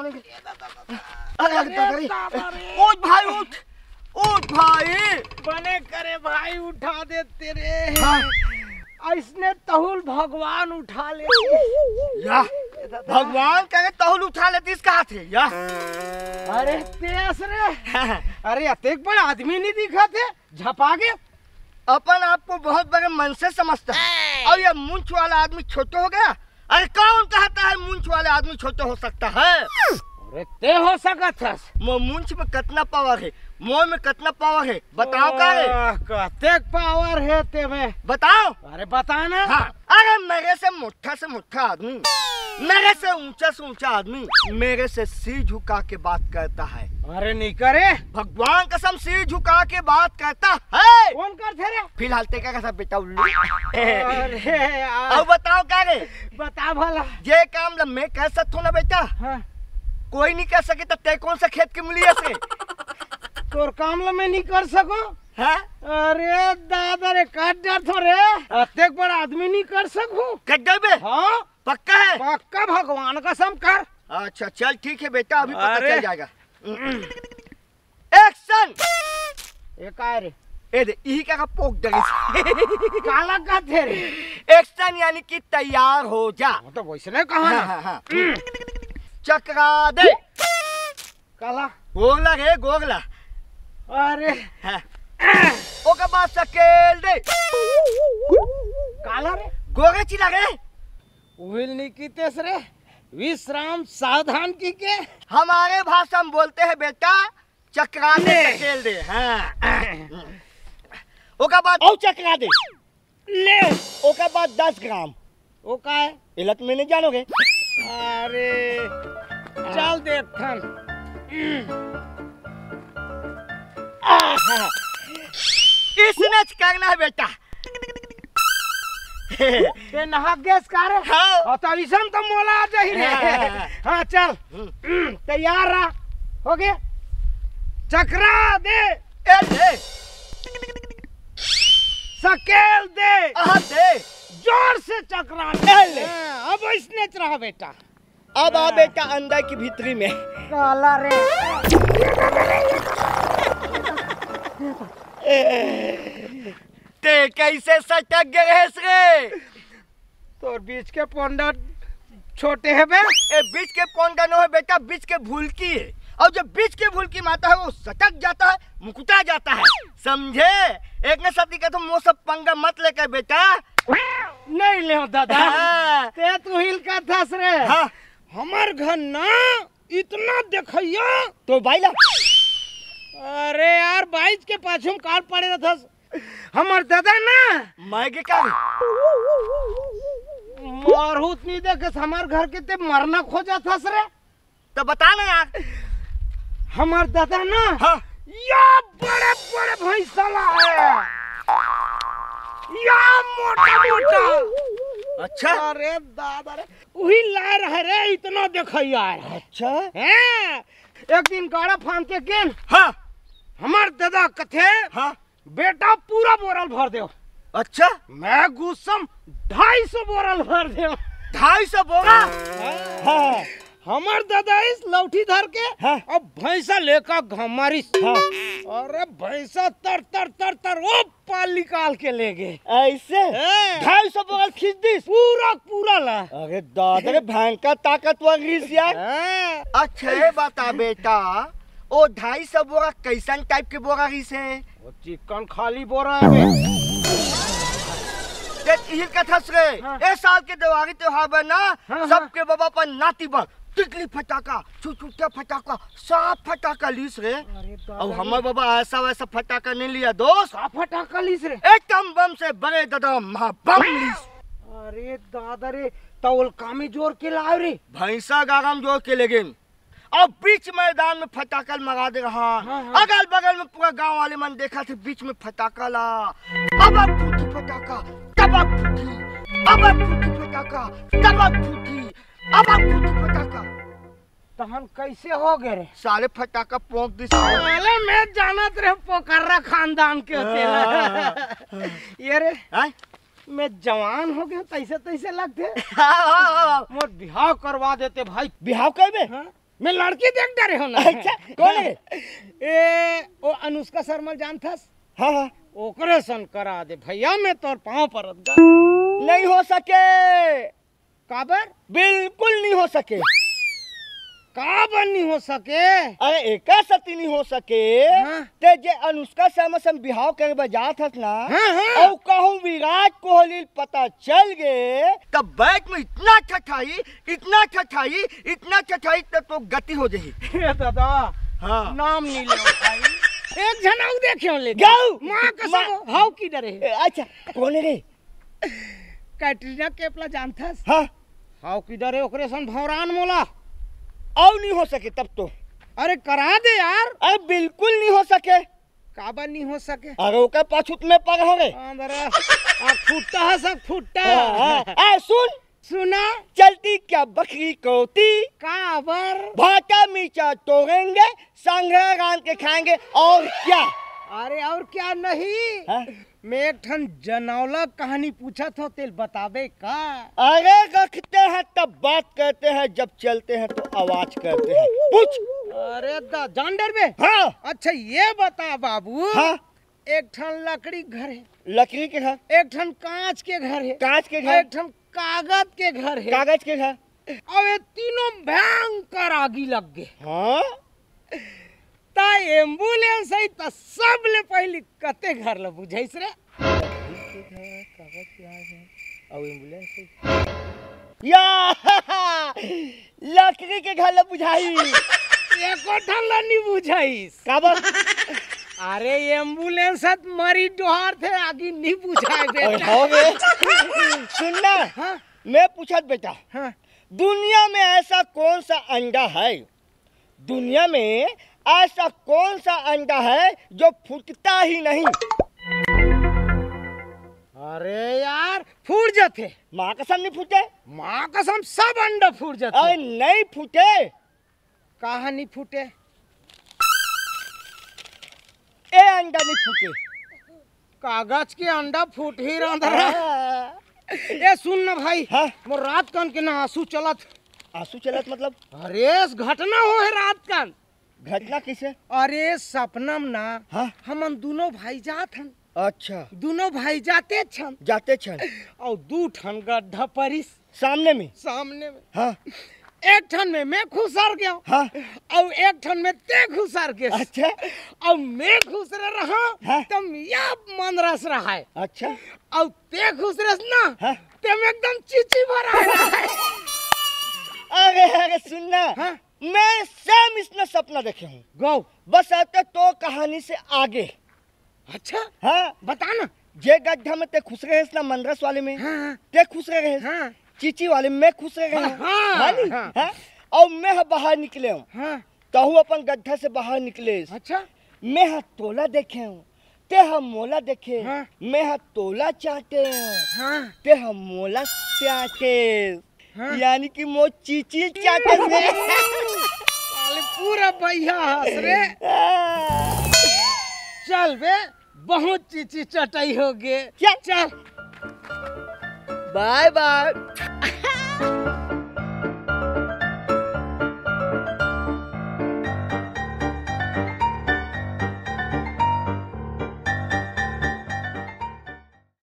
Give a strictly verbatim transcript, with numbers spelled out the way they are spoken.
अरे, अरे, दादा रे। दादा रे। उठ भाई, उठ। उठ भाई। बने करे भाई, उठा देते रे। हाँ। अइसने तहुल भगवान उठा ले। या, भगवान करे तहुल उठा लेतिस का थे, या। अरे तेस रे। अरे अतेक बड़ा आदमी नहीं दिखा थे, झपा के। अपन आप को बहुत बड़े मन से समझता है। और ये मूंछ वाला आदमी छोटे हो गया। अरे कौन कहता है मूंछ वाला आदमी छोटे हो सकता है? अरे ते हो सकत हस। मो मूंछ में कितना पावर है, मोर में कितना पावर है, बताओ का रे? आह, कतेक पावर है ते में? बताओ। अरे बता ना। हाँ, अरे मेरे से मोटा से मोटा आदमी, मेरे से ऊंचा से ऊंचा आदमी मेरे से सिर झुका के बात करता है। अरे नहीं करे। भगवान कसम, सिर झुका के बात करता है। कौन करथे रे? फिलहाल ते का कसा बेटा उल्लू। अरे यार। अब बताओ का रे? बता भला। ये काम ल मैं कर सकथों ना बेटा? हाँ। कोई नहीं कर सके तो ते कौन सा खेत के मुलिया से? तोर काम ल मैं नहीं कर सको? हाँ? अरे दादा रे, काट डरथों रे। अतेक बड़ा आदमी नहीं कर सकूं। कर देबे? हाँ। पक्का है? पक्का, भगवान कसम कर। अच्छा चल ठीक है बेटा, अभी पता अरे। चल जाएगा। एक्शन। ए का रे? ए दे, इही का पोक डरिस। काला कहथे रे? एक्शन यानी कि तैयार हो जा। वो तो वैसने कहा हाँ, ना। हाँ, हाँ। चकरा दे। काला? गोगला रे, गोगला। अरे। हाँ। ओकर बाद सकेल दे। काला रे? गोगे चिला रे। उहिल नहीं कीतेस रे, विश्राम सावधान की के। हमारे भाषा में बोलते हैं बेटा, चकरा दे, ले। सकेल दे। हाँ। ओकर बाद और चकरा दे। ले। ओकर बाद दस ग्राम। वो का है? इलत में नहीं जानोगे। अरे, चल देखथन। हाँ। इसने करना है बेटा। ते नहाक गेस का रे? हाँ। और तो इसन तो मोला आ जाही रे। हाँ। हाँ, चल। हम्म। तैयार रहा। हो गया? चकरा दे। ए दे। सकेल दे। आहा दे। जोर से चकरा दे। ए ले। हाँ, अब इसने रहा बेटा। अब आ हाँ। बेटा अंडा की भीतरी में। काला रे। ते कैसे सटक गए रे? तोर बीच के पोंडा छोटे है बे। ए, बीच के पोंडा नो है बेटा, बीच के भुलकी है। और जब बीच के भुलकी में आता है, वो सटक जाता है, मुकुटा जाता है, समझे? एक ने साथी का तो मोह से पंगा मत लेकर बेटा। नहीं ले दादा। हाँ। ते तू हिल का धस रे। हाँ। हमर घर ना इतना देखैया। तो बाइला। अरे यार, बाइज के पाछू में काल पड़े रहथस। हमर दादा ना। मैं के का? मारहूत नहीं देखे, हमर घर के ते मरना खोजत हस रे। तो बता ना यार। हमर दादा ना। हाँ। या बड़े बड़े भैंसा ला है। या मोटा मोटा। अच्छा। अरे दादा रे, उही ला रहे रे, इतना देखा यार। अच्छा। हैं? एक दिन गाड़ा फांद के गेन। हाँ। हमर दादा कथे, हाँ। बेटा पूरा बोरल भर देव। अच्छा। मैं गुस्सम ढाई सौ बोरल भर देव। ढाई सौ बोरा? हाँ। हाँ। हमर दादा इस लौठी धर के हाँ। अब भैंसा लेका घमारिस। हाँ। अरे भैंसा तर तर तर तर ओ पाल निकाल के ले गे। ऐसे? हाँ। ढाई सौ बोरा खींच दिस? पूरा पूरा ला। अरे दादा रे, भयंकर ताकतवर रिस यार। हाँ। अच्छा ये बता बेटा, ओ ढाई सौ बोरा कैसन टाइप के बोरा रिस है? वो चिकन खाली बोरा है बे। देख इहिल कथस रे, हाँ। ए साल के देवारी त्योहार बर ना, हाँ, हाँ। सबके बाबा अपन नाती बर टिकली फटाका, छुटछुटिया फटाका, सब फटाका लीस रे। अरे बाबा अब रे। हमर बाबा ऐसा वैसा फटाका नहीं लिया दोस्त। का फटाका लीस रे? एटम बम से बड़े दादा महा बम लीस। अरे दादा रे, तौल कामी जोर के लाव रे। भैंसा गारम जोर के लेगेन। अब बीच मैदान में फटाका लगा दे रहा। हाँ, हाँ। अगल बगल में पूरा गांव वाले मन देखा थे बीच में फटाका ला। अब अब फूटी फटाका, तब अब फूटी, अब अब फूटी फटाका, तब अब फूटी, अब अब फूटी फटाका। तहन कैसे हो गए रे? साले फटाका पोंक दिस। साले मैं जानत रहे पोकर्रा खानदान के होते ला। हाँ। ये रे, हैं? मैं जवान हो गया, तैसे तैसे लगते। हाँ, हाँ, हाँ। मोर बिहाव करवा देते भाई। बिहाव करबे? हाँ। मैं लड़की देख डरे हो ना। अच्छा, कौन है? ए, ओ अनुष्का शर्मा जानथस? हाँ, हाँ। ओकरे सन करा दे भैया, मैं तोर पाँव परत गा। नहीं हो सके। काबर? बिल्कुल नहीं हो सके। काबर नहीं हो सके? अरे एकर सती नहीं हो सके। हाँ। ते जे अनुष्का शर्मा सन बिहाव करे बर जात हस ना, हाँ, हाँ। अउ कहूँ विराट कोहली ल पता चल गे, तब बैठ में इतना ठठाई, इतना ठठाई, इतना ठठाई, तब तो गति हो जाही। ए दादा, हाँ। नाम नहीं ले भाई। एक झन अउ देखे हो लेकिन। गऊ। माँ कसम, माँ। हाउ की डरे हे। ए, अच्छा, कौन है रे? कैटरीना कैफ ला जानथस? हाँ। हाउ की डरे ओकरे सन भौरान मोला। अउ नहीं हो सके तब तो। अरे करा दे यार। अरे बिल्कुल नहीं हो सके। काबर नहीं हो सके? अरे ओकर पाछू त मैं पग हवे। अंदर आ फुट्टा है सब फुट्टा। हाँ, हाँ। ए, सुन। सुना। चलती क्या बकरी कोती? काबर? भाटा मिर्चा तोड़ेंगे, संघरा रांध के खाएंगे, और क्या? अरे और क्या नहीं? हाँ? मैं एक ठन जनौला कहानी पूछत हो, तेल बताबे का? अरे रखते हैं तब बात करते हैं, जब चलते हैं तो आवाज करते हैं। पूछ। अरे दा-, जान डरबे? हाँ। अच्छा ये बता बाबू, हाँ। एक ठन लकड़ी के घर है, लकड़ी के घर। एक ठन कांच के घर है, कांच के घर। एक ठन कागज के घर है, कागज के घर। अब ये तीनों भयंकर आगी लग गए। हाँ। त एम्बुलेंस आई त सबले पहली कते घर ल बुझाइस रे? लकड़ी के घर, कागज के घर है, अउ एम्बुलेंस है। या लकड़ी के घर ल बुझाई। एको ठन ल नहीं बुझाइस। काबर? अरे एम्बुलेंस हत मरी डोहार थे, आगी नहीं बुझाए अरे बेटा। हाँ बे। सुन ना, हाँ। मैं पूछत बेटा, हाँ। दुनिया में ऐसा कौन सा अंडा है, दुनिया में ऐसा कौन सा अंडा है जो फूटता ही नहीं? अरे यार, फूट जाते। माँ कसम नहीं फूटे। माँ कसम सब अंडा फूट जाते। अरे नहीं फूटे। कहाँ नहीं फूटे? ए अंडा नहीं फूटे। कागज के अंडा फूट ही रहा। हाँ। ए सुन ना भाई, हाँ। मोर रात कन के ना आंसू चलत। आंसू चलत मतलब? अरे इस घटना हो है रात कन। घटना किसे? अरे सपना में ना, हाँ। हमन दोनों भाई जात हन। अच्छा। दोनों भाई जाते छन। जाते छन। और दू ठन गड्ढा परिस। सामने में? सामने में। हाँ। एक ठन में मैं खुसर गया। हाँ। और एक ठन में ते खुसर गए। अच्छा। और मैं खुसरे रहा, हाँ। तम या मंदरस रहा है। अच्छा। और ते खुसरस ना, हाँ। ते में एकदम चीची भरा है। अरे, अरे, सुन ना। हाँ। मैं सेम इसने सपना देखे हूँ। गौ। बस आते तो कहानी से आगे। अच्छा? हाँ। बता ना। जे गड्ढा में ते खुसरे हस ना मंदरस वाले में, हाँ, हाँ। ते खुसरे हस। हाँ। चीची वाले में खुसरे हस। हाँ, हाँ, हाँ नी? हाँ। हाँ? और मैं ह बाहर निकले हूँ। हाँ। तहू अपन गड्ढा से बाहर निकले। अच्छा। मैं ह तोला देखे हूँ, ते ह मोला देखे। हाँ। मैं ह तोला चाटे हूँ, हाँ। ते ह मोला चाटे। हाँ। यानी कि मोर चीची चाटे से। साले पूरा बइहा हस रे। हाँ। चल बे, बहुत चीची चटाई हो गे। चल। चल। बाय बाय।